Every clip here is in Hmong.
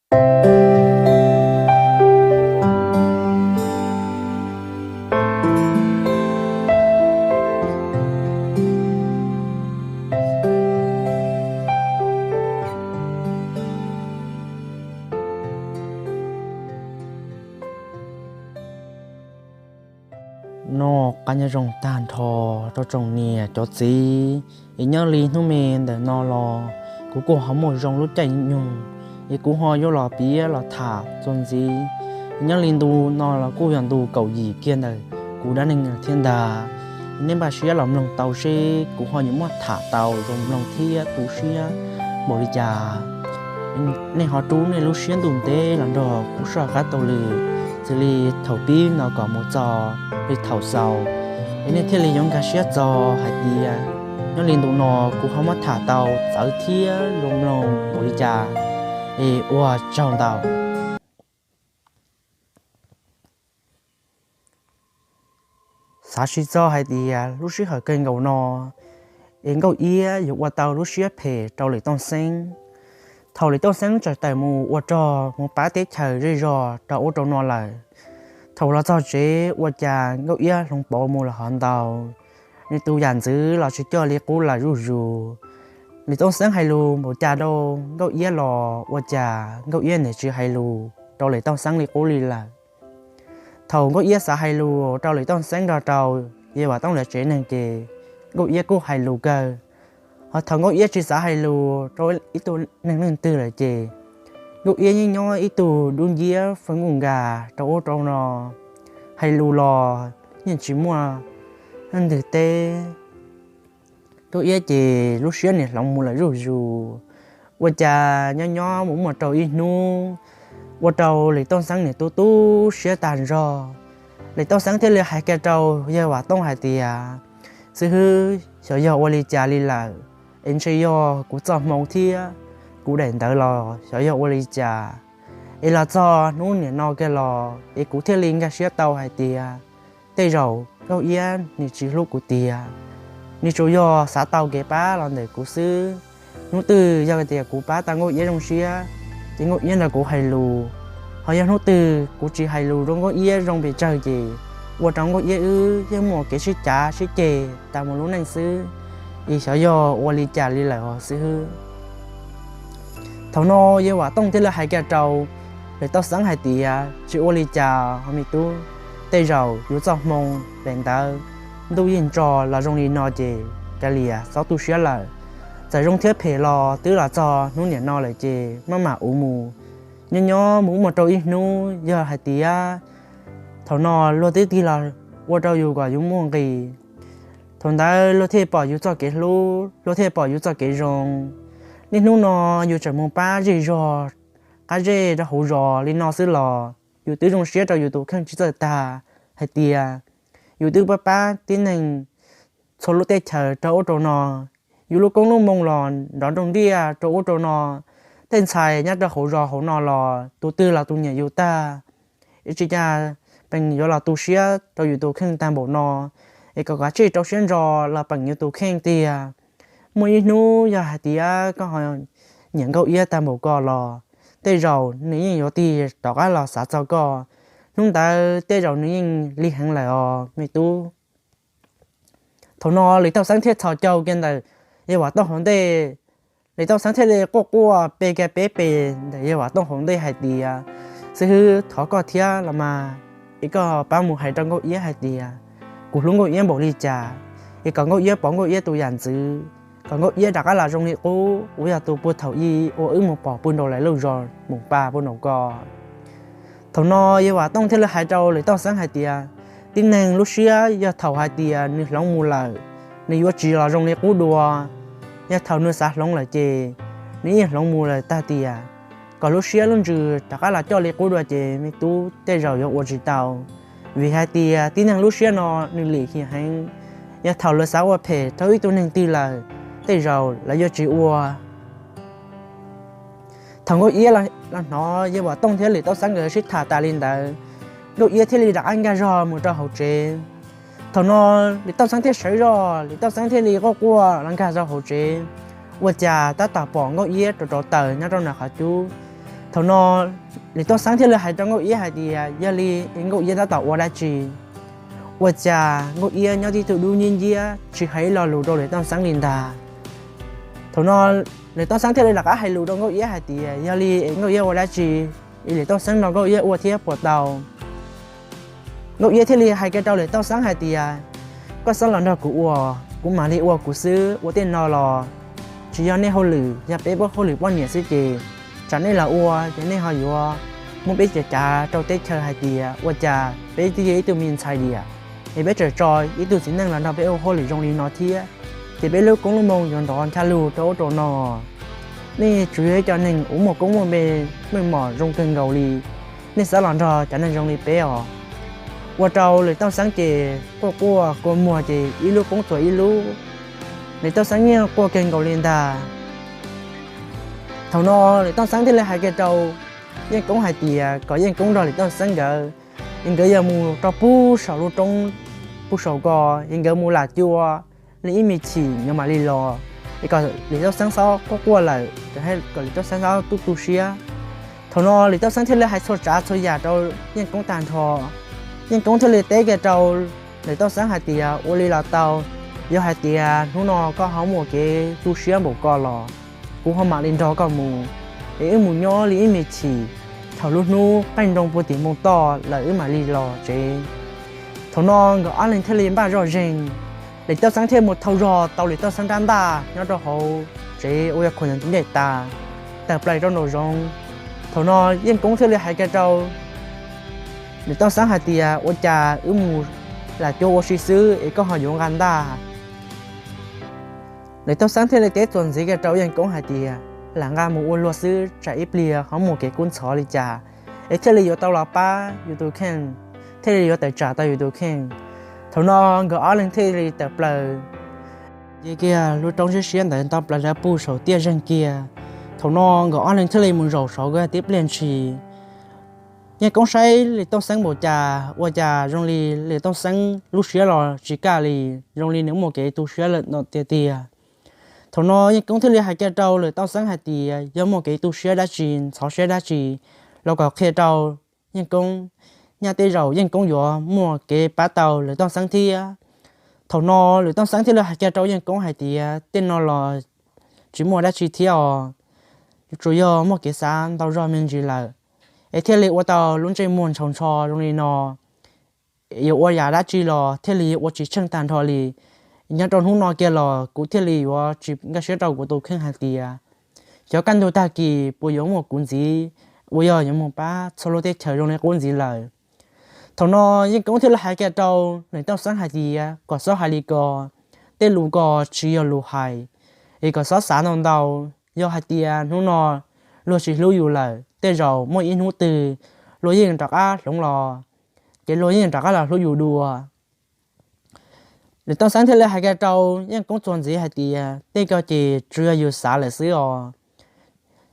Noj qab nyob zoo tag nrho rau tsoom niam cov txiv, es nyob li hnub me ntawm no los kuv kuj ho muaj zoo lub caij nyoog, es kuv ho yuav los piav los tham txuas ntxiv. Nyob li ntu no los kuj yog ntu kaum yim kiag ntawm kuv dab neeg thiab ntag. Nej npaj siab los mloog tau seb kuv ho yuav muab tham tau zoo mloog thiab tu siab npaum li cas. Nej ho rub nej lub siab ntuj ntev los nrog kuv soj qab taug lw, xws li thaum pib no kom mus txog li thaum xaus, es nej thiaj li yuav nkag siab txog hais tias nyob li ntu no kuv ho muab tham tau txawv thiab zoo mloog npaum li cas. Es ua tsaug ntau. Xav tsis txog hais tias lub sij hawm kawg nkaus no es Nkauj Iab yuav ua tau lub siab phem rau Lis Tooj Xeeb. Thaum Lis Tooj Xeeb tseem tawm mus ua rog mus pab teb chaws zej zog rau ub rau no lawm, thaum los txog tsev ua cas Nkauj Iab hloov pauv mus lawm hov ntau. Nws tus yam ntxwv los tsis coj li qub lawm zuj zus. Lis Tooj Xeeb hais lus npaum cas rau Nkauj Iab los ua cas Nkauj Iab nim tsis hais lus rau Lis Tooj Xeeb li qub li lawm. Thaum Nkauj Iab xav hais lus rau Lis Tooj Xeeb nrog rau Yawg Vam Tooj lawv tsev neeg ces Nkauj Iab kuj hais lus kawg. Ho thaum Nkauj Iab tsis xav hais lus rau ib tug neeg leej twg lawm ces Nkauj Iab yeej nyob ib tug dub nciab fwj nkuj nkas rau ub rau no, hais lus los yeej tsis muaj leej twg teb. Nkauj Iab ces lub siab nim hloov mus lawm zuj zus. Ua cas nyob nyob mus muaj rau ib hnub, ua rau Lis Tooj Xeeb nim tu tu siab tag zog. Lis Tooj Xeeb thiaj li hais kiag rau Yawg Vam Tooj hais tias, Xib hwb, xyov yog ua li cas li lawm, es ntshe yog kuv txoj hmoo thiab kuv daim ntawv los xyov yog ua li cas, es los txog hnub niam no kiag los es kuv thiaj li nkag siab tau hais tias tej zaum Nkauj Iab nws tsis hlub kuv tiag, nws tsuas yog xav tau kev pab los ntawm kuv xwb. Hnub twg yog tias kuv pab tau Nkauj Iab zoo siab, ces Nkauj Iab nrog kuv hais lus. Ho yog hnub twg kuv tsis hais lus rau Nkauj Iab zoo pes tsawg ces ua rau Nkauj Iab wb yeej muaj kev sib cav sib ceg tas mus lub neej xwb, es xyov yog ua li cas li lawm os xib hwb. Thaum no Yawg Vam Tooj thiaj li hais kiag rau Lis Tooj Xeeb hais tias, Tsis ua li cas ho me tub, tej zaum yus txoj hmoo daim ntawv ntuj yeej tso los zoo li no ces kav liam txhob tu siab lawm. Txawm zoo thiab phem los twb los txog hnub niam no lawm ces maj mam ua mus. Nyob nyob mus muaj rau ib hnub yog hais tias thaum no luag twb tig los ua rau yus kom yus muaj nqis, thaum ntawd luag thiaj pom yus txoj kev hlub, luag thiaj pom yus txoj kev zoo. Niaj hnub no yus tseem mus pab zej zog qab zej rau hauv zos li no xwb los yus twb zoo siab rau yus tus kheej tsis txawj tag hais tias yus twb pab pab tib neeg txhua lub teb chaws rau ub rau no, yus lub koob lub moo los nrov nrooj nriaj rau ub rau no. Tej ntxhais nyob rau hauv zos hauv no los tus twg los tus nyiam yus tag, es tsis cas peem yuav los tu siab rau yus tus kheej tag npaum no, es kom kav tsij rau siab ntso los peem yus tus kheej tiag. Muaj ib hnub yog hais tias koj ho nyiam Nkauj Iab tag npaum ko los tej zaum nws yeej yuav tig rov qab los xav txog koj. Hnub ntawd tej zaum nws yeej lig heev lawm os me tub. Thaum no Lis Tooj Xeeb thiaj txhos caug kiag ntawm Yawg Vam Tooj hauv ntej. Lis Tooj Xeeb thiaj li quaj quaj pe kiag peb pes ntawm Yawg Vam Tooj hauv ntej hais tias, Xib hwb, thov koj thiab los mas, es koj pab mus hais rau Nkauj Iab hais tias kuv hlub Nkauj Iab npaum li cas, es kom Nkauj Iab pov Nkauj Iab tus yam ntxwv, kom Nkauj Iab rov qab los zoo li qub uas yog tus puag thaum ub uas wb mus pom puag nraum lawv lub zos Moos Pas puag nraum ko. Thaum no Yawg Vam Tooj thiaj li hais rau Lis Tooj Xeeb hais tias, tib neeg lub siab yog thaum hais tias nws hloov mus lawm, nws yuav tsis los zoo li qub dua. Yog thaum nws xav hloov lawm ces nws yeej hloov mus lawm tag tias, kom lub siab lub ntsws rov qab los coj li qub dua ces me tub tej zaum yuav ua tsis tau. Vim hais tias tib neeg lub siab no nws lim hiam heev, yog thaum lawv xav ua phem rau ib tug neeg twg lawm, tej zaum lawv yuav tsis ua. Thaum Nkauj Iab los hnov Yawg Vam Tooj thiab Lis Tooj Xeeb nkawd sib tham tas li ntawd, Nkauj Iab thiaj li rov qab nkag zog mus rau hauv tsev. Thaum no Lis Tooj Xeeb thiaj sawv zog, Lis Tooj Xeeb thiaj li quaj quaj los nkag rau hauv tsev. Ua cas tab tom pom Nkauj Iab rauv rauv taws nyob rau ntawm qhov cub. Thaum no Lwm Tooj Xeeb thiaj li hais rau Nkauj Iab hais tias yog li es Nkauj Iab tab tom ua dab tsi? Ua cas Nkauj Iab nyob tib tug dub nciab nciab tsis hais ib lo lus rau Lwm Tooj Xeeb li ntag. Thaum no Lwm Tooj Xeeb thiaj li rov qab hais lus rau Nkauj Iab hais tias yog li es Nkauj Iab ua dab tsi es Lwm Tooj Xeeb nrog Nkauj Iab ua thiab puas tau? Nkauj Iab thiaj li hais kiag rau Lwm Tooj Xeeb hais tias koj xeeb los nrog kuv ua, kuv mam li ua kuv xwb, ua tej no los tsis yog nej hauj lwm, yog peb hauj lwm poj niam xwb ces tsam nej los ua ces nej ho yuav muab peb cav cav rau teb chaws hais tias ua cas peb twb yog ib tug me ntxhais diam es peb tseem tso ib tug txiv neej los nrog peb ua hauj lwm zoo li no thiab, ces peb lub koob lub moo yuav ntov ncha lug rau ub rau no. Nej tsuas yog ib co neeg uas muaj koob muaj npe, meej mom zoo kawg nkaus li, nej xeeb los nrog cov neeg zoo li peb os. Ua rau Lwm Tooj Xeeb ces quaj quaj kua muag ces ib lub poob txuas ib lub, Lwm Tooj Xeeb yeej quaj kawg nkaus li ntag. Thaum no Lwm Tooj Xeeb thiaj li hais kiag rau Yeej Koob hais tias kom Yeej Koob nrog Lwm Tooj Xeeb nkawd, es nkawd yuav mus rau pug saum lub roob, pug saum ko, es nkawd mus lam cua li ib me chim nkawd mam li los, es kom Lwm Tooj Xeeb txhob quaj quaj lawm, kom Lwm Tooj Xeeb txhob tu tu siab. Thaum no Lwm Tooj Xeeb thiaj li hais txhua tsav txhua yam rau Yeej Koob tag nrho. Yeej Koob thiaj li teb kiag rau Lwm Tooj Xeeb hais tias ua li los tau, yog hais tias hnub no koj ho muaj kev tu siab npaum ko los kuv ho mam li nrog koj mus, es wb mus nyob li ib me chim, thaum lub hnub qaij nroo puag tim npoo toj lawm wb mam li los tsev. Thaum no nkawd ob leeg thiaj li npaj zoj zeeg, Lwm Tooj Xeeb thiaj mus thau zog tau Lwm Tooj Xeeb rab ntaj nyob rau hauv tsev uas yog khuam ncej tas, tawm plaws rau nraum zoov. Thaum no Yeej Koob thiaj li hais kiag rau Lwm Tooj Xeeb hais tias ua cas wb mus lam cua ua si xwb es koj ho yuav nqa ntaj? Lwm Tooj Xeeb thiaj li teb txuas ntxiv kiag rau Yeej Koob hais tias lam nqa mus ua luag xwb tsam ib pliag ho muaj kev kub ntxhov li cas, es thiaj li yuav tau los pab yus tus kheej, thiaj li yuav tawm tsam tau yus tus kheej. Thaum no nkawd ob leeg thiaj li tawm plaws, ces kiag lub roob siab siab ntawd nto plaws lawv pug saum tiaj zeeg kiag. Thaum no nkawd ob leeg thiaj li mus zaum saud tib pliag ntshis. Yeej Koob saib Lwm Tooj Xeeb npaum cas ua cas zoo li Lwm Tooj Xeeb lub siab los tsis kaj li, zoo li nws muaj kev tu siab lawm no tiag tiag. Thaum no Yeej Koob thiaj li hais kiag rau Lwm Tooj Xeeb hais tias yog muaj kev tu siab dab tsi, ntxhov siab dab tsi, los kom qhia rau Yeej Koob, nyaj tej zaum Yeej Koob yuav muaj kev pab tau Lwm Tooj Xeeb thiab. Thaum no Lwm Tooj Xeeb thiaj li hais kiag rau Yeej Koob hais tias tej no los tsis muaj dab tsi thiab os, tsuas yog muaj kev xav ntau zog me ntsis lawm, es thiaj li ua tau lub ntsej muag ntshaus ntsho zoo li no. Yuav ua yam dab tsi los thiaj li ua tsis tsheej tag nrho li. Nyob rau hnub no kiag los kuv thiaj li yuav tsis nkag siab rau kuv tus kheej hais tias xyov kaj ntug tag kis puas yuav muaj kuv ntxiv uas yog yuav mus pab txhua lub teb chaws zoo li qub ntxiv lawm. Thaum no Yeej Koob thiaj li hais kiag rau Lwm Tooj Xeeb hais tias kom txhob hais li ko, tej lus ko tsis yog lus hais, es kom txhob xav ntau ntau. Yog hais tias hnub no luag tsis hlub yus lawm, tej zaum muaj ib hnub twg luag yeej rov qab hloov los, ces luag yeej rov qab los hlub yus dua. Lwm Tooj Xeeb thiaj li hais kiag rau Yeej Koob txuas ntxiv hais tias tej ko ces tsuas yog yus xav lawm xwb os.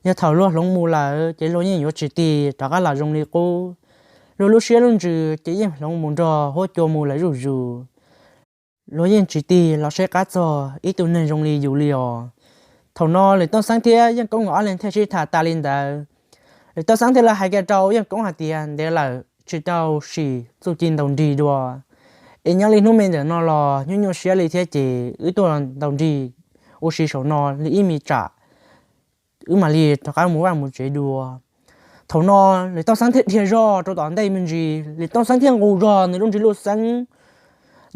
Yog thaum luag hloov mus lawm ces luag yeej yuav tsis tig rov qab los zoo li qub. Luag lub siab lub ntsws ces yeej hloov mus nrog huab cua mus lawm zuj zus. Luag yeej tsis tig los saib qab txog ib tug neeg zoo li yus li os. Thaum no Lwm Tooj Xeeb thiab Yeej Koob nkawd ob leeg thiaj sib tham tas li ntawd. Lwm Tooj Xeeb thiaj li hais kiag rau Yeej Koob hais tias ntev lawm tsis tau sim txuj ci ntaus nrig dua, es nyob li hnub me ntawm no los nyuaj nyuaj siab li thiab ces wb tuaj ntaus nrig ua si saum no li ib me tsam, wb mam li rov qab mus vaj mus tsev dua. Thaum no Lwm Tooj Xeeb thiaj dhia zog rau tom ntej me ntsis, Lwm Tooj Xeeb thiaj nqus zog nws lub nrig luj xeeb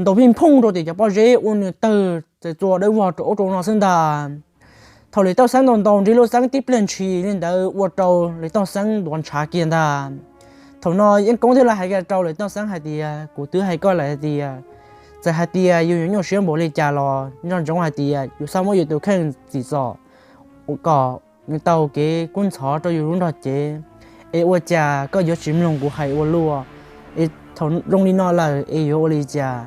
ntaus pij phooj rau tim cov pob zeb ua nws tawg txawm txua dawb vog rau ub rau no xwb ntag. Thaum Lwm Tooj Xeeb ntaus ntaus nrig luj xeeb tib pliag ntshis li ntawd ua rau Lwm Tooj Xeeb ntuav ntshav kiag ntag. Thaum no Yeej Koob thiaj li hais kiag rau Lwm Tooj Xeeb hais tias kuv twb hais koj lawm hais tias txawm hais tias yus yuav nyuaj siab npaum li cas los nco ntsoov hais tias yus txhob muab yus tus kheej txim txom kom nws tau kev kub ntxhov rau yus lub nrog cev. Es ua cas koj yuav tsis mloog kuv hais ua luaj? Es thaum zoo li no lawm es yuav ua li cas?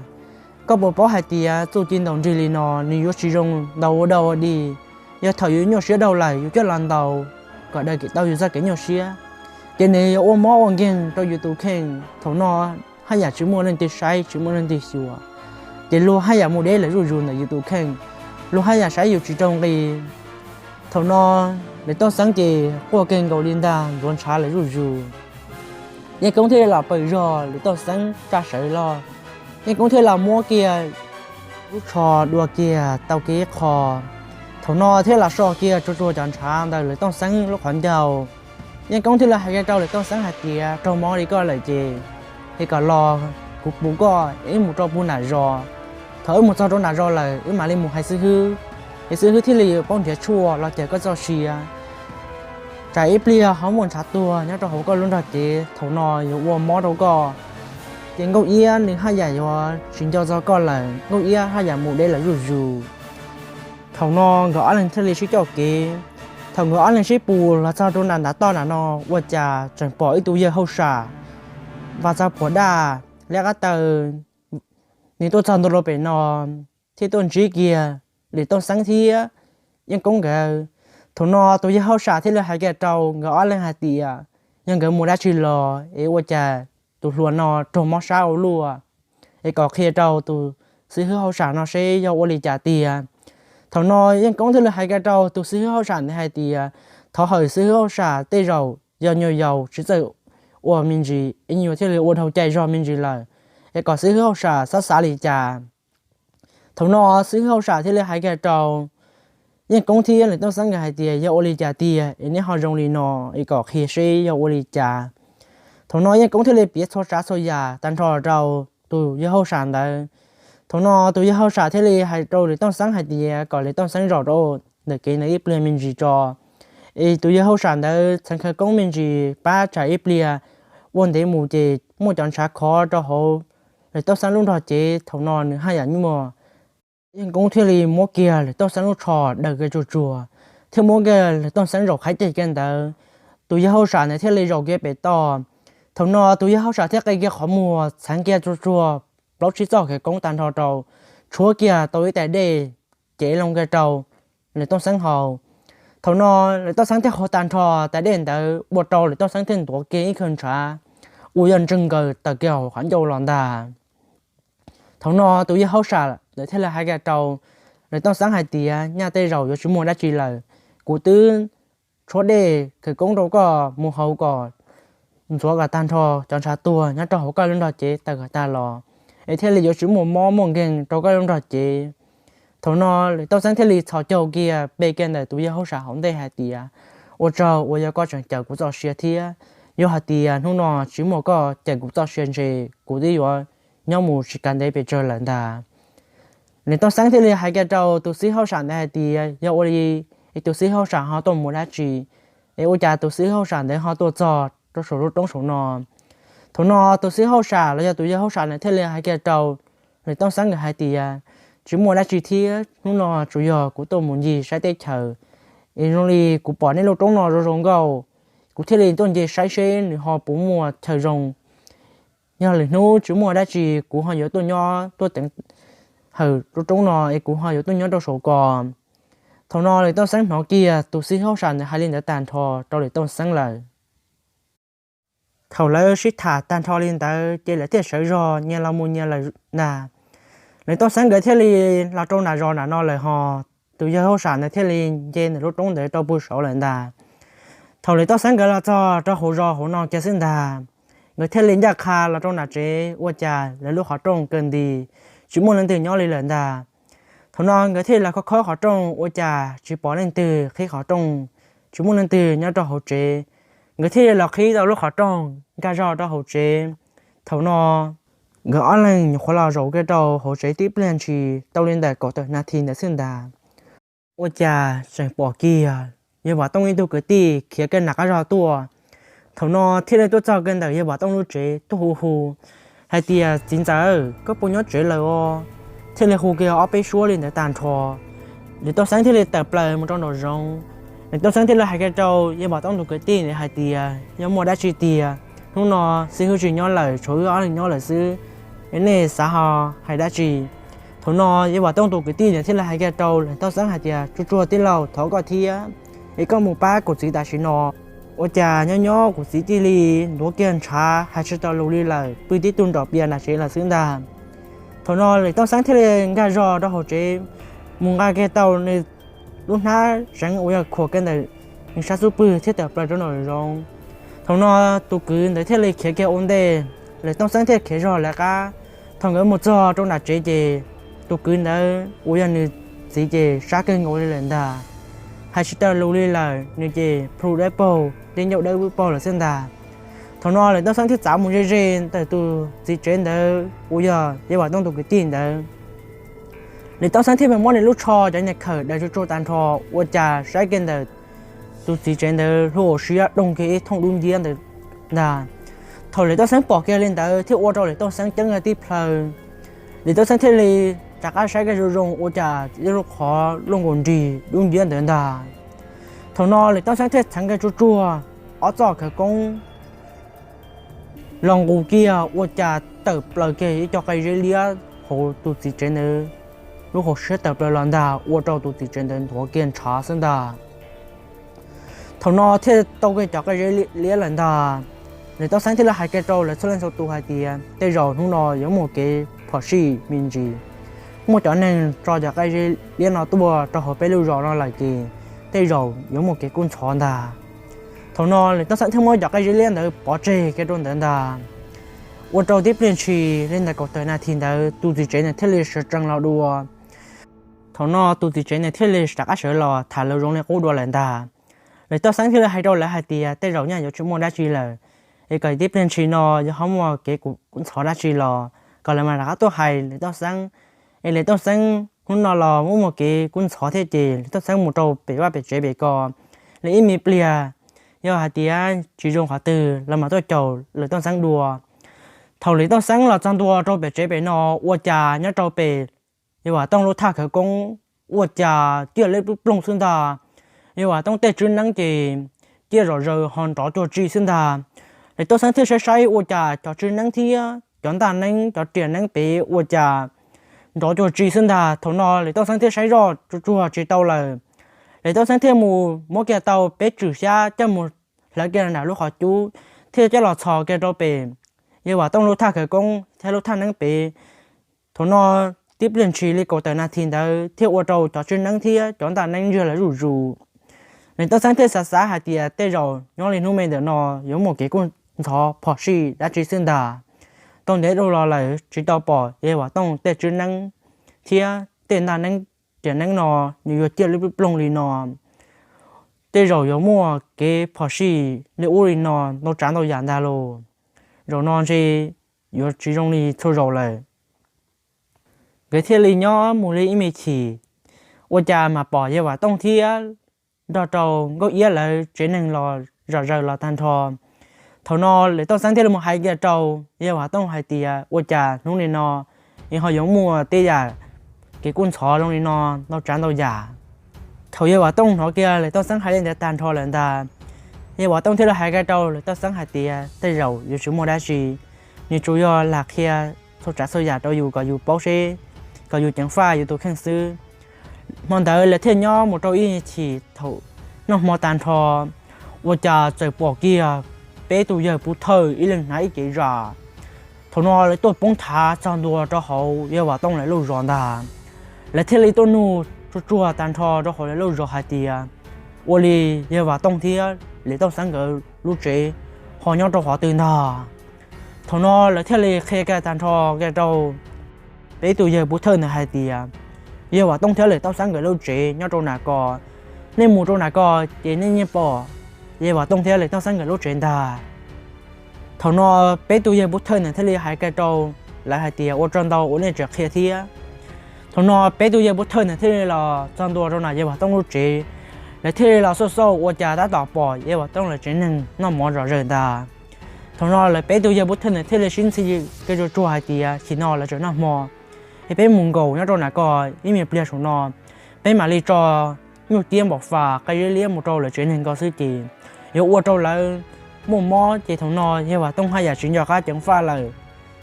Koj puas paub hais tias txuj ci ntaus nrig li no nws yuav tsis zoo ntaus ua dau ua dig. Yog thaum yus nyuaj siab dhau lawm yus coj los ntaus kom daws tau yus txoj kev nyuaj siab, ces nws yuav ua mob ua nkeeg rau yus tus kheej. Thaum no haj yam tsis muaj leej twg saib tsis muaj leej twg xyuas, ces luag haj yam mus deb lawm zuj zus ntawm yus tus kheej, luag haj yam saib yus tsis raug nqi. Thaum no Lwm Tooj Xeeb ces quaj kawg nkaus li ntag, ntxuav ntshav lawm zuj zus. Yeej Koob thiaj li los pawg zog Lwm Tooj Xeeb tsa sawv los, Yeej Koob thiaj los muab kiag lub tsho dua kiag tau kiag ib qho. Thaum no thiaj los so kiag tsuag tsuag cov ntshav ntawm Lwm Tooj Xeeb lub qhov ncauj. Yeej Koob thiaj li hais kiag rau Lwm Tooj Xeeb hais tias, raug mob li koj lawm ces, es kom los kuv puv koj es wb mus rau puag nram zos. Thaum wb mus txog rau nram zos lawm wb mam li mus hais xib hwb, es xib hwb thiaj li paub nrhiav tshuaj los cawm koj txoj sia. Tsam ib pliag ho muaj ntshav tuag nyob rau hauv koj lub nrog cev, thaum no yuav ua mob rau koj, ces Nkauj Iab nws haj yam yuav tsis nco txog koj lawm, Nkauj Iab haj yam mus deb lawm zuj zus. Thaum no nkawd ob leeg thiaj li sib coj kev. Thaum nkawd ob leeg sib pus los txog rau nram ntav toj nram no, ua cas tseem pom ib tug yawg hauj sam vas txog puas daj liab qab taw, nws tuaj txog ntua rau pem no thiab tuaj ntsib kiag Lwm Tooj Xeeb thiab Yeej Koob nkawd. Thaum no tus yawg hauj sam thiaj li hais kiag rau nkawd ob leeg hais tias, yog nkawd mus dab tsi los es ua cas tus hluas no raug mob sab ua luaj, es kom qhia rau tus xib hwb hauj sam no seb yog ua li cas tiag. Thaum no Yeej Koob thiaj li hais kiag rau tus xib hwb hauj sam ntawd hais tias, thov hawm xib hwb hauj sam tej zaum yog nyuag yaus tsis txawj ua me ntsis, es nyuag thiaj li ua dhau cai zog me ntsis lawm, es kom xib hwb hauj sam xav xav li cas. Thaum no xib hwb hauj sam thiaj li hais kiag rau Yeej Koob thiab Lwm Tooj Xeeb nkawd hais tias, yog ua li cas tiag es neb ho zoo li no, es kom qhia seb yog ua li cas. Thaum no Yeej Koob thiaj li piav txhua tsav txhua yam tag nrho rau tus yawg hauj sam ntawd. Thaum no tus yawg hauj sam thiaj li hais rau Lwm Tooj Xeeb hais tias kom Lwm Tooj Xeeb zaum rau ntawm kev ntawd ib pliag me ntsis tso, es tus yawg hauj sam ntawd txheev khawv koob me ntsis pab tsam ib pliag ua ntev mus ces muaj cov ntshav khov rau hauv Lwm Tooj Xeeb lub nrog cev, thaum no nws haj yam nyuaj. Yeej Koob thiaj li muab kiag Lwm Tooj Xeeb lub tsho daws kiag tsuag tsuag, thiab muab kiag Lwm Tooj Xeeb zaum qhib ceg kiag ntawd. Tus yawg hauj sam ntawd thiaj li zaum kiag pem toj. Thaum no tus yawg hauj sam thiaj qe kiag qhov muag txheev kiag tsuag tsuag plaub tsib txoj khawv koob tag nrho rau, tshuab kiag tau ib tais dej cev loo kiag rau Lwm Tooj Xeeb haus. Thaum no Lwm Tooj Xeeb thiaj haus tag nrho tais dej ntawd ua rau Lwm Tooj Xeeb thiaj ntuav kiag ib khawv ntshav uas yog ntseeg nkaws tawm kiag hauv qhov ncauj los ntag. Thaum no tus yawg hauj sam ntawd thiaj li hais kiag rau Lwm Tooj Xeeb hais tias, nyaj tej zaum yuav tsis muaj dab tsi lawm, kuv twb tshuab dej khawv koob rau koj mus haus kom ntxuav kom tag nrho cov ntshav tuag nyob rau hauv koj lub nrog cev tawm kom tag los, es thiaj li yuav tsis muaj mob muaj nkeeg rau koj lub nrog cev. Thaum no Lwm Tooj Xeeb thiaj li txhos caug kiag pe kiag ntawm tus yawg hauj sam hauv ntej hais tias, ua tsaug uas yog koj tseem cawm kuv txoj sia thiab, yog hais tias hnub no tsis muaj koj cawm kuv txoj sia ntshe kuv twb yuav nyob mus tsis kav ntev pes tsawg lawm ntag. Lwm Tooj Xeeb thiaj li hais kiag rau tus xib hauj sam ntawd hais tias, yog ua li es tus xib hauj sam ho tuaj mus dab tsi, es ua cas tus xib hauj sam ntawd ho tuaj txog rau saum lub roob saum no? Thaum no tus xib hauj sam los yog tus yawg hauj sam ntawd thiaj li hais kiag rau Lwm Tooj Xeeb nkawd hais tias, tsis muaj dab tsi thiab, hnub no tsuas yog kuv tuaj mus ncig saib teb chaws, es zoo li kuv pom nej lub roob no zoo zoo nkauj, kuv thiaj li tuaj nce saib seb nws ho puas muaj chaw zoo. Yog lwm hnub tsis muaj dab tsi kuv ho yuav tuaj nyob tuaj teev hawm lub roob no es kuv ho yuav tuaj nyob rau saum ko. Thaum no Lwm Tooj Xeeb hnov kiag tus xib hauj sam ntawd hais li ntawd tag nrho rau Lwm Tooj Xeeb lawm. Thaum lawv sib tham tag nrho li ntawd ces lawv thiaj sawv zog nyias los mus nyias lawm ntag. Lwm Tooj Xeeb nkawd thiaj li los rau nram zos nram no lawm ho, tus yawg hauj sam ntawd thiaj li nce ntawm lub roob ntawd rau puag saud lawm ntag. Thaum Lwm Tooj Xeeb nkawd los txog rau hauv zos hauv no kiag xwb ntag, nkawd thiaj li ncaj qha los rau nram tsev ua cas lawv lub qhov rooj kaw nti, tsis muaj leej twg nyob li lawm ntag. Thaum no nkawd thiaj li los khob khob qhov rooj ua cas tsis pom leej twg qhib qhov rooj, tsis muaj leej twg nyob rau hauv tsev. Nkawd thiaj li los qhib tau lub qhov rooj nkag zog rau hauv tsev. Thaum no nkawd ob leeg nyuam qhuav los zaum kiag rau hauv tsev tib pliag ntshis tau li ntawm kaum tawm nas this ntawd xwb ntag, ua cas tseem pom kiag yawg Vam Tooj ib tug kwv tij khiav kiag nram qab zog tuaj. Thaum no thiaj li tuaj txog kiag ntawm yawg Vam Tooj lub tsev tuaj hu hu hais tias, txiv ntxawm, koj puas nyob tsev lawm os? Thiaj li hu kiag ob peb suab li ntawd tag nrho. Lwm Tooj Xeeb thiaj li tawm plaws mus rau nraum zoov. Lwm Tooj Xeeb thiaj li hais kiag rau yawg Vam Tooj tus kwv tij ntawd hais tias, yog muaj dab tsi tiag, hnub no xib hwb tsis nyob lawm, tshuav wb ob leeg nyob lawm xwb, es nej xav ho hais dab tsi? Thaum no yawg Vam Tooj tus kwv tij ntawd thiaj li hais kiag rau Lwm Tooj Xeeb hais tias, tsuag tsuag tij laug, thov koj thiab, es koj mus pab kuv txiv tam sim no. Ua cas nyob nyob kuv txiv cia li ntuav kiag ntshav hais tsis tau lus li lawm, pw tib tug nrom pias nram tsev lawm xwb ntag. Thaum no Lwm Tooj Xeeb thiaj li nkag zog rau hauv tsev, mus nqa kiag tau nws lub hnab zeev uas yog khuam kiag ntawm nws sab xub pwg thiab tawm plaws rau nraum zoov. Thaum no tus kwv ntawd thiaj li khiav kiag ua ntej, Lawv Tooj Xeeb thiaj khiav zog lawv qab. Thaum nkawd mus txog rau nram tsev ces tus kwv ntawd uas yog nws txiv ces sab kawg nkaus li lawm ntag. Hais tsis tau lus li lawm, nws ces plhu dawb paug, tej ncauj dawb paug lawm xwb ntag. Thaum no Lawv Tooj Xeeb thiaj txav mus ze ze ntawm tus txiv tsev ntawd uas yog Yeej Vam Tooj tus kwv tij ntawd. Lawv Tooj Xeeb thiaj mus muab nws lub tsho cov niag khawm daws tsuag tsuag tag nrho, ua cas saib kiag ntawm tus txiv tsev ntawd hlub hauv siab doog kiag ib thooj dub nciab ntawd ntag. Thaum Lawv Tooj Xeeb pom kiag li ntawd thiaj ua rau Lawv Tooj Xeeb ceeb tib plhaw. Lawv Tooj Xeeb thiaj li rov qab saib kiag zoo zoo ua cas ib lub qhov luaj nkaus nrig dub nciab ntawd ntag. Thaum no Lawv Tooj Xeeb thiaj txheev kiag tsuag tsuag ob txoj khawv koob los nqus kiag ua cas tawm plaws kiag ib co qe zeb liab hauv tus txiv tsev ntawd lub hauv siab tawm plaws los ntag, ua rau tus txiv tsev ntawd nthuav kiag ntshav xwb ntag. Thaum no thiaj tau kiag cov qe zeb liab lawm ntag. Lawv Tooj Xeeb thiaj li hais kiag rau lawv txhua leej txhua tus hais tias tej zaum hnub no yuav muaj kev phom sij me ntsis, muaj cov neeg tso cov qe zeb liab no tuaj rau hauv peb lub zos no lawm ces tej zaum yuav muaj kev kub ntxhov ntag. Thaum no Lawv Tooj Xeeb thiaj muab cov qe zeb liab ntawd pov tseg kiag rau ntawd ntag. Ua rau tib pliag ntshis li ntawm kaum tawm nas this ntawd tus txiv tsev ntawd thiaj li sawv tsees los dua. Thaum no tus txiv tsev ntawd thiaj li rov qab sawv los tham lus zoo li qub dua lawm ntag. Lawv Tooj Xeeb thiaj li hais rau lawv hais tias tej zaum nyaj yuav tsis muaj dab tsi lawm, es kom tib pliag ntshis no yog ho muaj kev kub ntxhov dab tsi los kom lawv mam rov qab tuaj hais Lawv Tooj Xeeb. Es Lawv Tooj Xeeb hnub no los muaj muaj kev kub ntxhov thiab ces Lawv Tooj Xeeb mus rau pem vaj pem tsev pem ko li ib me pliag, yog hais tias tsis zoo qhov twg los mam tuaj caum Lawv Tooj Xeeb dua. Thaum Lawv Tooj Xeeb los txog ntua rau pem tsev pem no ua cas nyob rau pem Yeej Vam Tooj lub thaj khawv koob ua cas ciaj liab ploog ploog xwb ntag. Yeej Vam Tooj tej tswb neeb ces ciaj zom zaws ho nrov cuag tsi xwb ntag. Lawv Tooj Xeeb thiaj saib saib ua cas cov tswb neeb thiab cov ntaj neeb cov riam neeb pem ua cas nrov cuag tsi xwb ntag. Thaum no Lawv Tooj Xeeb thiaj saib zoj tsuag tsuag tsis tau lawm. Lawv Tooj Xeeb thiaj mus muab kiag tau peb tswm xyab coj mus hlawv kiag nram lub qhov cub thiaj coj los txhos kiag rau pem Yeej Vam Tooj lub thaj khawv koob thiab lub thaj neeb pem. Thaum no tib pliag ntshis li kaum tawm nas this ntawd thiaj ua rau cov tswb neeb thiab cov ntaj neeb ntsiag lawv zuj zus. Lawv Tooj Xeeb thiaj xav xav hais tias tej zaum nyob li hnub me ntawm no yuav muaj kev kub ntxhov phom sij dab tsi xwb ntag. Tau ntev dhau los lawm tsis tau pom Yeej Vam Tooj tej tswb neeb thiab tej ntaj neeb riam neeb no nws yuav ciaj liab ploog li no. Tej zaum yuav muaj kev phom sij li ub li no ntau tsav ntau yam ntag lauj. Zaum no ntshe yuav tsis zoo li txhua zaus lawm. Nkawd thiaj li nyob mus li ib me chim, ua cas mas pom Yeej Vam Tooj thiab nrog rau Nkauj Iab lawv tsev neeg los zom zaws los tag nrho. Thaum no Lawv Tooj Xeeb thiaj li mus hais kiag rau Yeej Vam Tooj hais tias ua cas hnub li no es ho yuav muaj tej yam kev kub ntxhov zoo li no ntau tsav ntau yam. Thaum Yeej Vam Tooj hnov kiag Lawv Tooj Xeeb hais li ntawd tag nrho lawm ntag, Yeej Vam Tooj thiaj li hais kiag rau Lawv Tooj Xeeb hais tias tej zaum yuav tsis muaj dab tsi, nws tsuas yog lam qhia txhua tsav txhua yam rau yus kom yus paub seb, kom yus ceev faj yus tus kheej xwb. Hmo ntawd lawv thiaj nyob mus rau ib chim thaum noj hmo tag nrho, ua cas txawm pom kiag peb tus yawg pov thawj ib leeg hnav ib cev zam. Thaum no lawv tuaj poob thav txog ntua rau hauv Yeej Vam Tooj lawv lub zos ntag. Lawv thiaj li tuaj nug tsuag tsuag tag nrho rau hauv lawv lub zos hais tias ua li Yeej Vam Tooj thiab Lawv Tooj Xeeb nkawd lub tsev ho nyob rau qhov twg ntag. Thaum no lawv thiaj li qhia kiag tag nrho kiag rau peb tus yawg pov thawj ntawd hais tias Yeej Vam Tooj thiab Lawv Tooj Xeeb nkawd lub tsev nyob rau nram ko. Nej mus rau nram ko ces nej yeej pom Yeej Vam Tooj thiab Lawv Tooj Xeeb nkawd lub tsev ntag. Thaum no peb tus yawg pov thawj ntawd thiaj li hais kiag rau lawv hais tias ua tsaug ntau uas nej tseem qhia thiab. Thaum no peb tus yawg pov thawj ntawd thiaj li los txog ntua rau nram Yeej Vam Tooj lub tsev. Lawv thiaj li los xauj xauj ua cas tab tom pom Yeej Vam Tooj lawv tsev neeg noj mov zom zaws ntag. Thaum no lawv peb tus yawg pov thawj ntawd thiaj li sib ntxhi kiag tsuag tsuag hais tias chim no lawv tseem noj hmo, es peb mus nkaum nyob rau nram ko ib me pliag saum no, peb mam li tso nyuj ciab npaum fas qe liab liab mus rau lawv tsev neeg ko xwb ces yuav ua rau lawv muaj mob ces thaum no Yeej Vam Tooj haj yam tsis nco qab ceev faj lawm.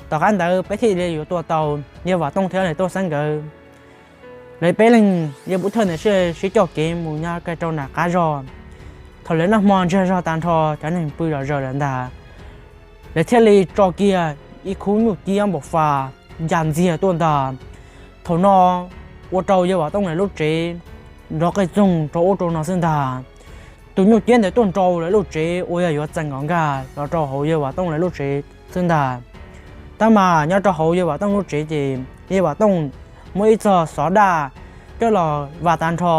Tom qab ntawd peb thiaj li yuav tua tau Yeej Vam Tooj thiab Lawv Tooj Xeeb nkawd. Lawv peb leeg yawg pov thawj ntawd thiaj sib coj kev mus nyob kiag rau nram qab zos. Thaum lawv noj hmo ntsiag zog tag nrho cov neeg pw zom zaws lawm ntag, lawv thiaj li tso kiag ib khub nyuj ciab npaum fas ya ntxiag tuaj ntag. Thaum no ua rau Yeej Vam Tooj lawv lub tsev nrov qeej txoog rau ub rau no xwb ntag. tus nyuj ciab ntawd tuaj nrau lawv lub tsev uas yog yuav txeem kom nkag los rau hauv Yawg Vam Tooj lawv lub tsev xwb ntag. Tab mas nyob rau hauv Yawg Vam Tooj lub tsev ces Yawg Vam Tooj muab ib txog xov daj coj los vas tag nrho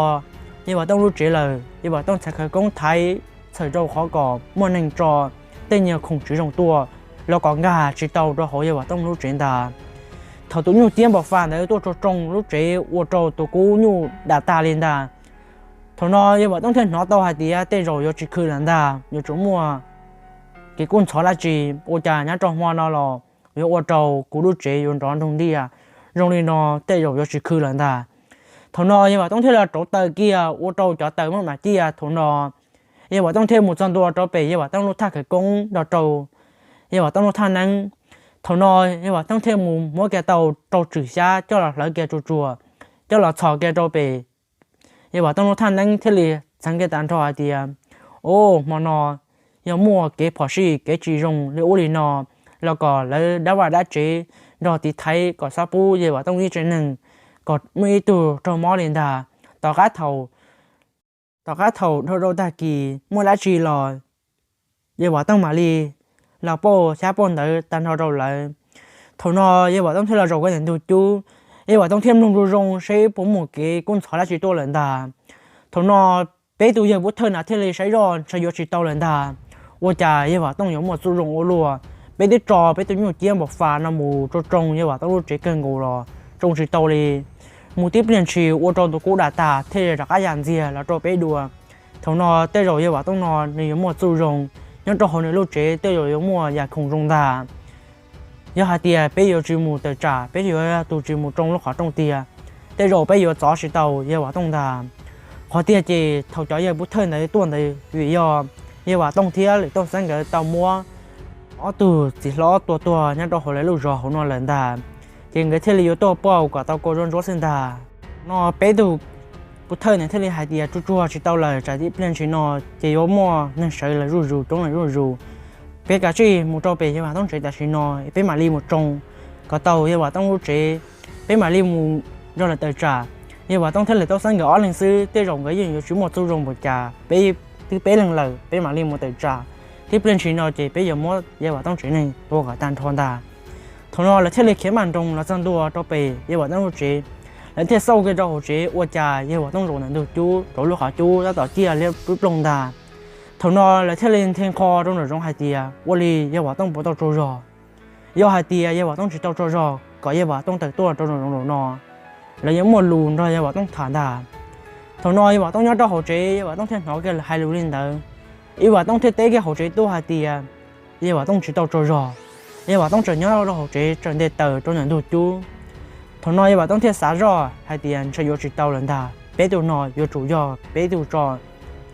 Yawg Vam Tooj lub tsev lawm. Yawg Vam Tooj txhais khawv koob thaiv txhawm rau qhov kom muaj neeg tso tej nyuag khoom tsis zoo tuaj los kom nkag tsis tau rau hauv Yawg Vam Tooj lub tsev ntag. Thaum tus nyuj ciab npau fas ntawd tuaj tsoo tsoo lub tsev ua rau tus kub nyuj dam tag li ntag. Thaum no Yawg Vam Tooj thiaj hnov tau hais tias tej zaum yuav tsis khw lawm ntag, yuav tsum muaj kev kub ntxhov dab tsi, ua cas nyob rau hmo no los yuav ua rau kuv lub tsev yuav nrov nroog ntiaj zoo li no, tej zaum yuav tsis khw lawm ntag. Thaum no Yawg Vam Tooj thiaj li rauv taws kiag ua rau cov taws muaj mam ciaj. Thaum no Yawg Vam Tooj thiaj mus txog ntua rau pem Yawg Vam Tooj lub thaj khawv koob nrog rau Yawg Vam Tooj lub thaj neeb. Thaum no Yawg Vam Tooj thiaj mus muab kiag tau rau tswm xyab coj los hlawv kiag tsuag tsuag, coj los txhos kiag rau pem Yawg Vam Tooj lub thaj neeb thiaj li txheev kiag tag nrho hais tias, o, hmo no yog muaj kev phom sij kev tsis zoo li ub li no los kom lawv dab vaj dab tsev nrog tiv thaiv kom txhob pub Yawg Vam Tooj ib tsev neeg kom muaj ib tug raug mob li ntag. Tom qab thaum, tom qab thaum dhau rau tag kis muaj dab tsi los Yawg Vam Tooj mam li los pauj xyab pauj ntawv tag nrho rau lawv. Thaum no Yawg Vam Tooj thiaj los zaum kiag ntawm ntug cub, Yawg Vam Tooj thiaj mloog zoo zoo seb puas muaj kev kub ntxhov dab tsi tuaj lawm ntag. Thaum no peb tus yawg pub thawj na thiaj li saib zoj ntshe yuav tsis tau lawm ntag. Ua cas Yawg Vam Tooj yuav muaj txuj zoo ua luaj? Peb twb tso peb tus nyuj ciab npau fas no mus tsoo tsoo Yawg Vam Tooj lub tsev kawg nkaus los tsoo tsis tau li. Mus tib pliag ntshis ua rau tus kub dam tag thiaj li rov qab ya ntxiag los rau peb dua. Thaum no tej zaum Yawg Vam Tooj no nws yuav muaj txuj zoo, nyob rau hauv nws lub tsev tej zaum yuav muaj yam khoom zoo ntag. Yog hais tias peb yuav tsis mus tawm tsam, peb yuav yog tus tsis mus tsoo lub qhov rooj tiag, tej zaum peb yuav txov tsis tau Yawg Vam Tooj ntag. Qhov tiag ces thaum cov yawg pub thawj ntawd tuaj ntawd vim yog Yawg Vam Tooj thiab Lwm Tooj Xeeb nkawd tau muab ob tug txiv hlob tua tuag nyob rau hauv lawv lub zos hauv no lawm ntag, ces nkawd thiaj li yuav tuaj pauj kom tau kua zuab ntsuab xwb ntag. No peb tug pub thawj ntawd thiaj li hais tias tsuag tsuag tsis tau lawm, tsam tib pliag ntshis no ces yuav muaj neeg sawv lawm zuj zus, coob lawm zuj zus. Peb kav tsij mus rau pem Yawg Vam Tooj tsev tam sim no, peb mam li mus tsoo kom tau Yawg Vam Tooj lub tsev, peb mam li mus nrog lawv tawm tsam. Yawg Vam Tooj thiab Lwm Tooj Xeeb nkawd ob leeg xwb tej zaum nkawd yeej yuav tsis muaj txuj zoo npaum cas, peb twb peb leeg lawm, peb mam li mus tawm tsam. Tib pliag ntshis no ces peb yuav muab Yawg Vam Tooj tsev neeg tua kom tag nrho ntag. Thaum no lawv thiaj li khiav maj nroos los txog ntua rau pem Yawg Vam Tooj lub tsev. Lawv thiaj xauj kiag rau hauv tsev ua cas Yawg Vam Tooj zaum ntawm ntug cub, rau lub qhov cub tab tom ciaj liab ploog ntag. Thaum no lawv thiaj li nthe nqho rau nraum zoov hais tias ua li Yawg Vam Tooj puas tau tsaug zog. Yog hais tias Yawg Vam Tooj tsis tau tsaug zog kom Yawg Vam Tooj tawm tuaj rau nraum zoov no, lawv yuav muaj lus nrog Yawg Vam Tooj tham ntag. Thaum no Yawg Vam Tooj nyob rau hauv tsev, Yawg Vam Tooj thiaj hnov kiag lawv hais lus li ntawd. Yawg Vam Tooj thiaj teb kiag hauv tsev tuaj hais tias Yawg Vam Tooj tsis tau tsaug zog. Yawg Vam Tooj tseem nyob rau hauv tsev tseem nte taws rau ntawm ntug cub. Thaum no Yawg Vam Tooj thiaj xav zoj hais tias ntshe yuav tsis tau lawm ntag, peb tug no yuav tsum yog peb tug tso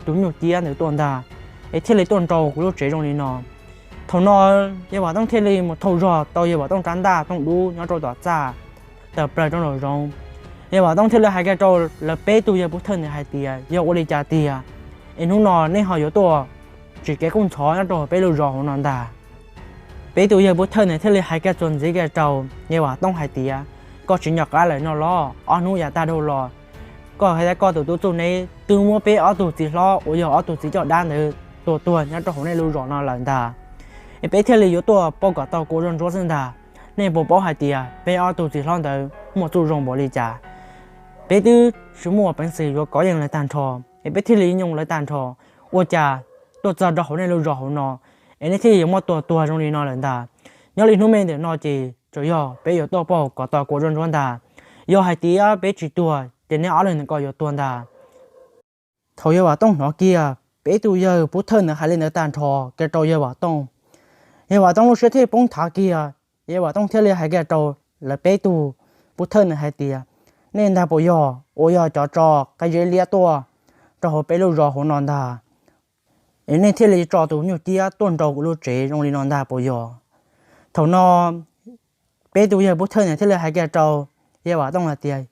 tus nyuj ciab ntawd tuaj ntag, es thiaj li tuaj nrau kuv lub tsev zoo li no. Thaum no Yawg Vam Tooj thiaj li mus thau zog tau Yawg Vam Tooj rab ntaj tooj dub nyob rau tom txaj tawm plaws rau nraum zoov. Yawg Vam Tooj thiaj li hais kiag rau lawv peb tug yawg pub thawj ntawd hais tias yog ua li cas tiag es hnub no nej ho yuav tuaj tsim kev kub ntxhov nyob rau peb lub zos hauv no ntag. Peb tug yawg pub thawj ntawd thiaj li hais kiag txuas ntxiv kiag rau Yawg Vam Tooj hais tias koj tsis nco qab lawm no los, ob hnub yav tag dhau los koj hais tias koj tus tub Txuj Neb twb muab peb ob tug txiv hlob uas yog ob tug txiv coj dab ntawd tua tuag nyob rau hauv nej lub zos no lawm ntag, es peb thiaj li yuav tuaj pauj kom tau kua zuaj ntsuab xwb ntag. Nej puas paub hais tias peb ob tug txiv hlob ntawd muaj txuj zoo npaum li cas? Peb twb tsis muaj peev xwm yuav kov yeej lawv tag nrho, es peb thiaj li nyooj lawv tag nrho. Ua cas tuaj txog rau hauv nej lub zos hauv no es nej thiaj yuav muab tua tuag zoo li no lawm ntag? Nyob li hnub me ntawm no ces tsuas yog peb yuav tuaj pauj kom tau kua zuaj ntsuab ntag. Yog hais tias peb tsis tuag ces nej ob leeg ntawd ko yuav tuag ntag. Thaum Yawg Vam Tooj hnov kiag peb tug yawg pub thawj ntawd hais li ntawd tag nrho kiag rau Yawg Vam Tooj, Yawg Vam Tooj lub siab thiaj poob thav kiag. Yawg Vam Tooj thiaj li hais kiag rau lawv peb tug pub thawj ntawd hais tias nej ntag puas yog uas yog cov tso qe zeb liab tuaj rau hauv peb lub zos hauv no ntag, es nej thiaj li tso tus nyuj ciab tuaj nrau kuv lub tsev zoo li no ntag puas yog? Thaum no peb tug yawg pub thawj ntawd thiaj li hais kiag rau Yawg Vam Tooj hais tias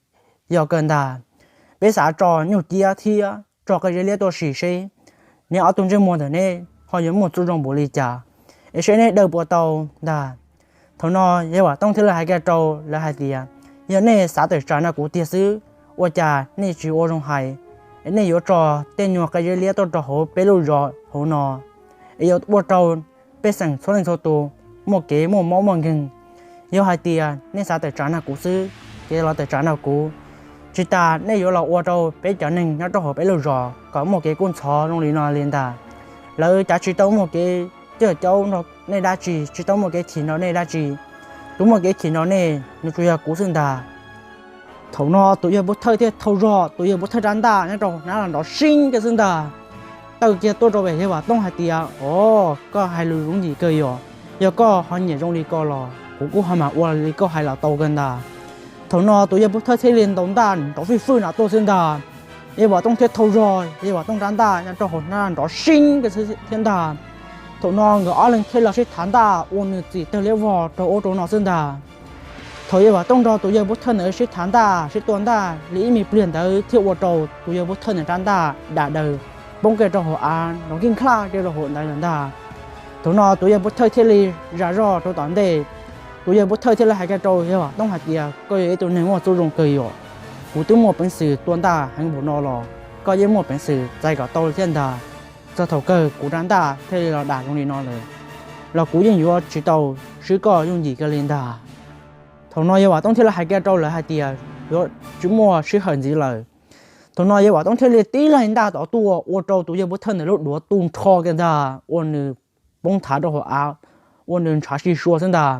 yog kawg ntag, peb xav tso nyuj ciab thiab tso qe zeb liab tuaj sim seb neb ob tug ntsej muag ntawm neb ho yuav muaj txuj zoo npaum li cas, es seb neb daws puas tau ntag. Thaum no Yawg Vam Tooj thiaj li hais kiag rau lawv hais tias yog nej xav tawm tsam no kuv tiag xwb, ua cas nej tsis ua zoo hais? es nej yuav tso tej nyuag qe zeb liab tuaj rau hauv peb lub zos hauv no, es yuav ua rau pej xeem txhua leej txhua tus muaj kev muaj mob muaj nkeeg. Yog hais tias nej xav tawm tsam nrog kuv xwb, ces los tawm tsam nrog kuv, tsis tas nej yuav los ua rau peb cov neeg nyob rau hauv peb lub zos kom muaj kev kub ntxhov zoo li no li ntag. Lawv cav tsis tau muaj kev coj caub nrog nej dab tsi, tsis tau muaj kev chim nrog nej dab tsi. Tus muaj kev chim nrog nej nws tsuas yog kuv xwb ntag. Thaum no tus yawg Npub Thawj thiaj thau zog tus yawg Npub Thawj rab ntaj nyob rau hnab los nrov sib kawg xwb ntag. Taw kiag tuaj rau pem yawg Vam Tooj hais tias, Os, koj hais lus yooj yim kawg yom. Yog koj ho nyiam zoo li ko los kuv kuj ho mam ua li koj hais los tau kawg ntag. Thaum no tus yawg Npub Thawj thiaj li ntaus ntaj nrov fij fwj nram tuaj xwb ntag. Yawg Vam Tooj thiaj thau zog yawg Vam Tooj rab ntaj nyob rau hauv hnab nrov sib kawg thiab ntag. Thaum no nkawd ob leeg thiaj los sib thav ntaj ua nws txim tawg liab vog rau ub rau no xwb ntag. Thaum yawg Vam Tooj nrog tus yawg Npub Thawj ntawd sib thav ntaj sib tua ntaj li ib me pliag ntawd thiaj ua rau tus yawg Npub Thawj ntawd rab ntaj dam daws poob kiag rau hauv av nrov nkij nkaj kiag rau hauv ntawd lawm ntag. Thaum no tus yawg Npub Thawj thiaj li zam zog rau tom ntej. Tus yawg Npub Thawj thiaj li hais kiag rau yawg Vam Tooj hais tias, Koj yog ib tug neeg muaj txuj zoo kawg yom. Kuv twb muaj peev xwm tua ntaj heev npaum no los koj yeej muaj peev xwm txais kom tau thiab ntag. Txog thaum kawg kuv rab ntaj thiaj li los dam zoo li no lawm, los kuv yeej yuav tsis tau swb koj yooj yim kiag li ntag. Thaum no yawg Vam Tooj thiaj li hais kiag rau lawv hais tias, Yuav tsis muaj sij hawm ntxiv lawm. Thaum no yawg Vam Tooj thiaj li tib leeg ntaj tod tuaj ua rau tus yawg Npub Thawj ntawd lub duav tu nrho kiag ntag, ua nws poob thav rau hauv av, ua nws ntshav si sua xwb ntag.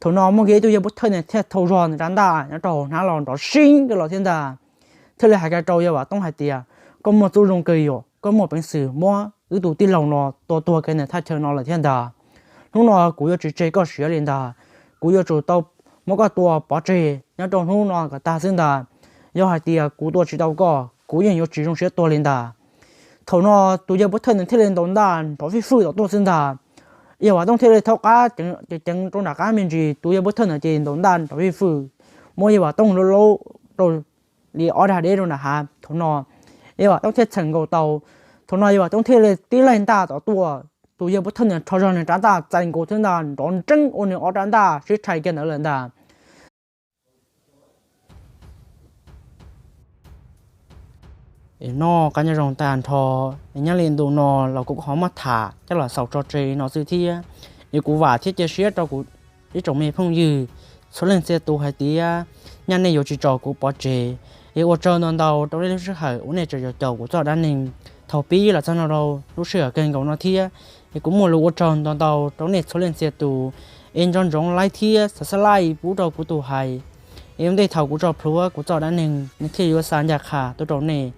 Thaum no muaj kiag ib tug yawg Npub Thawj ntawd thiaj thau zog nws rab ntaj nyob rau hauv hnab los nrov sib kiag los thiab ntag. Thiaj li hais kiag rau yawg Vam Tooj hais tias, Koj muaj txuj zoo kawg yom, koj muaj peev xwm muab wb tus tij laug no tua tuag kiag ntawm thaj chaw no lawm thiab ntag. Hnub no kuv yuav tsis tseg koj siav li ntag, kuv yuav tsum tau muab koj tua pov tseg nyob rau hnub no kom tag xwb ntag. Yog hais tias kuv tua tsis tau koj, kuv yeej yuav tsis zoo siab tuag li ntag. Thaum no tus yawg Npub Thawj ntawd thiaj li ntaus ntaj nrov fij fwj tom tuaj xwb ntag. Yawg Vam Tooj thiaj li thaub qab ceev ceev rau nram qab me ntsis, tus yawg Npub Thawj ntawd ces ntaus ntaj nrov fij fwj, muab yawg Vam Tooj laub laub rau li ob dag deb rau nram hav. Thaum no yawg Vam Tooj thiaj txheem nkaus tau. Thaum no yawg Vam Tooj thiaj li tib leeg ntaj tom tuaj, tus yawg Npub Thawj ntawd rho zog nws rab ntaj txais nkaus thiab ntag, nrov nreeb ua nws ob rab ntaj sib rhais kiag ntawd lawm ntag. Es noj qab nyob zoo tag nrho, es nyob li ntu no los kuv kuj ho muab tham coj los xaus tso tseg no xwb thiab. Es kuv vam thiab cia siab rau kuv ib tsoom me phooj ywg txhua leej txhia tus hais tias nyaj nej yuav tsis tso kuv pov tseg. Es ua tsaug ntau ntau rau nej lub sij hawm uas nej tseem caum kuv txoj dab neeg thaum pib los txog no rau lub sij hawm kawg nkaus no thiab. Es kuv muaj lus ua tsaug ntau ntau rau nej txhua leej txhia tus. Es nco ntsoov like thiab subscribe pub rau kuv tus hais, es ua ntej thaum kuv tso plhuav kuv txoj dab neeg nws thiaj yuav xa ncaj qha tuaj rau nej.